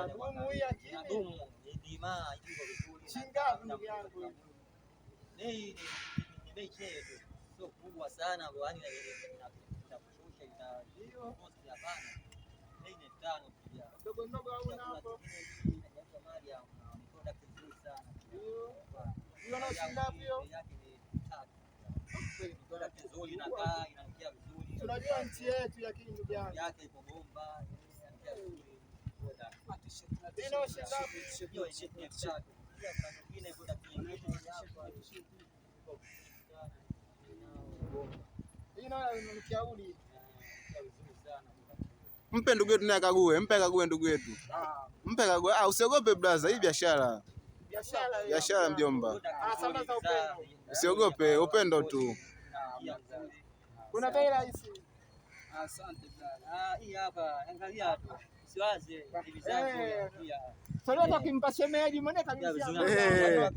Inadumu hii akili. Inadumu, ni imara, iko vizuri. Shilingi ngapi ndugu yangu? Bei ni bei chetu, sio kubwa sana, yaani inakushusha ina Ndio. cost, hapana. Bei ni 5,000 pia. Ndogo ndogo au Pia kuna hapo. zingine hii inaitwa Mariam, ni product nzuri sana. Ndio. Hiyo nayo shilingi ngapi hiyo? Bei yake ni 3,000. Ni product nzuri, inakaa, inanukia vizuri. Tunajua nchi yetu lakini ndugu yangu. Yake ipo bomba, inanukia vizuri. Product. Hii nayo shilingi ngapi? Hiyo ni 3,000. Pia kuna nyingine product nyingine hapa. Iko vizuri sana. Ina Hii nayo inanukia udi. inanukia vizuri sana. Mpe ndugu yetu naye akague, mpe akague ndugu yetu. Mpe akague. Ah, usiogope brother, hii biashara. Biashara hiyo. Biashara mjomba. Ah, sambaza upendo. Usiogope, upendo tu. Kuna bei rahisi. Asante brother. Ah, hii hapa angalia tu. Usiwaze hivi zangu Eh. pia. Sasa ukimpa shemeji mwenyewe Pia kabisa. vizuri. Eh.